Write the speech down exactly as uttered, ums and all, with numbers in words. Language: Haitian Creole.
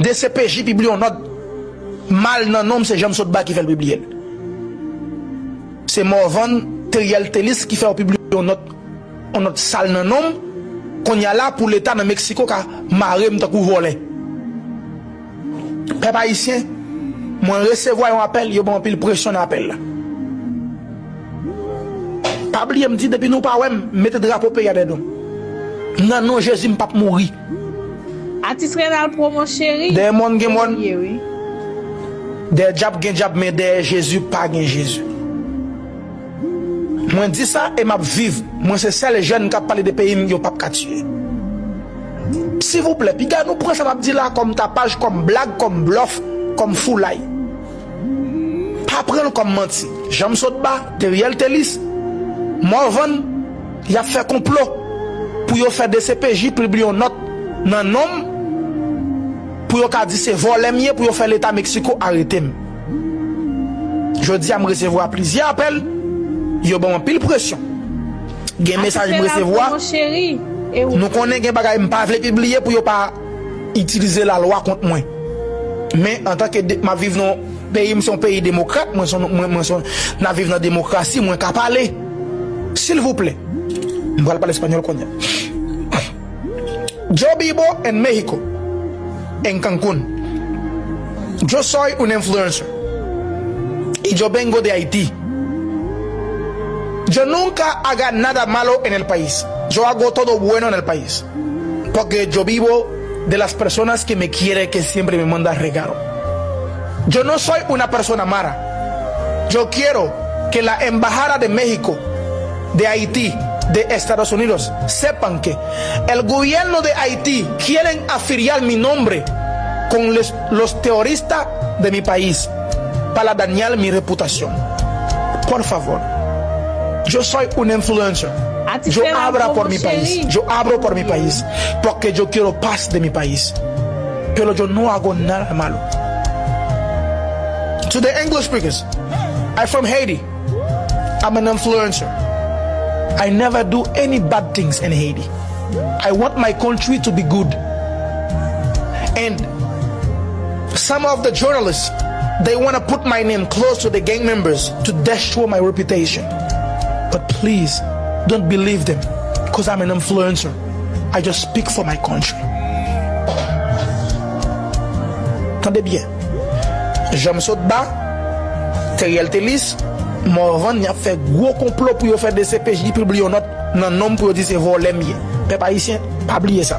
D C P J pibliye yon nòt mal nan non m, se Janm Sotba ki fè l pibliye l. Se Morvan Teriel Telis ki fè yo pibliye yon nòt, yon nòt sal nan non m. Kounye a la, pou Leta nan Meksiko ka mare m tankou vòlè. Pèp ayisyen, mwen resevwa yon apèl, yo ban m anpil presyon nan apèl la. Pa bliye m di, depi nou pa wè m, mete drapo peyi a dèyè do m. Nan non Jezi, m p ap mouri. Atis Renald Promo cheri. Dèyè mòn gen mòn. Ye wi. Dèyè dyab gen dyab, men dèyè Jezi pa gen Jezi. Mwen di sa e m ap viv. Mwen se sèl jèn k ap pale de peyi m yo p ap ka tiye. Silvouplè, piga nou pran sa m ap di la kòm tapaj, kòm blag, kòm blòf, kòm foulay. Pa pran l kòm manti. Janm Sotba, Teriel Telis, Morvan, y ap fè konplo pou yo fè D C P J pibliye yon nòt nan non m pou yo ka di se vòlè m ye, pou yo fè Leta Meksiko arete m. Jodi a, m resevwa plizyè apèl, yo ban m anpil presyon. Gen mesaj m resevwa, nou konnen gen bagay m pa vle pibliye pou yo pa itilize lalwa kont mwen. Men antanke m ap viv nan yon peyi, m se yon peyi demokrat, mwen se yon, mwen, mwen se yon, n ap viv nan demokrasi, mwen ka pale. Silvouplè, m pral pale espanyòl kounye a. Yo vivo en México, en Cancún. Yo soy un influencer y yo vengo de Haití. Yo nunca haga nada malo en el país. Yo hago todo bueno en el país. Porque yo vivo de las personas que me quieren, que siempre me mandan regalo. Yo no soy una persona mala. Yo quiero que la embajada de México, de Haití, de Estados Unidos sepan que el gobierno de Haití quieren afiliar mi nombre con les, los terroristas de mi país para dañar mi reputación. Por favor. Yo soy un influencer. Yo abro por mi país. Yo abro por mi país. Porque yo quiero paz de mi país. Pero yo no hago nada malo. To the English speakers, I'm from Haiti. I'm an influencer. I never do any bad things in Haiti. I want my country to be good. And some of the journalists, they want to put my name close to the gang members to destroy my reputation. But please, don't believe them, because I'm an influencer. I just speak for my country. Tande byen. Janm Sotba, Teriel Telis, Morvan, y ap fè gwo konplo pou yo fè D C P J pibliye yon nòt nan non m pou yo di se vòlè m ye. Pèp ayisyen, pa bliye sa.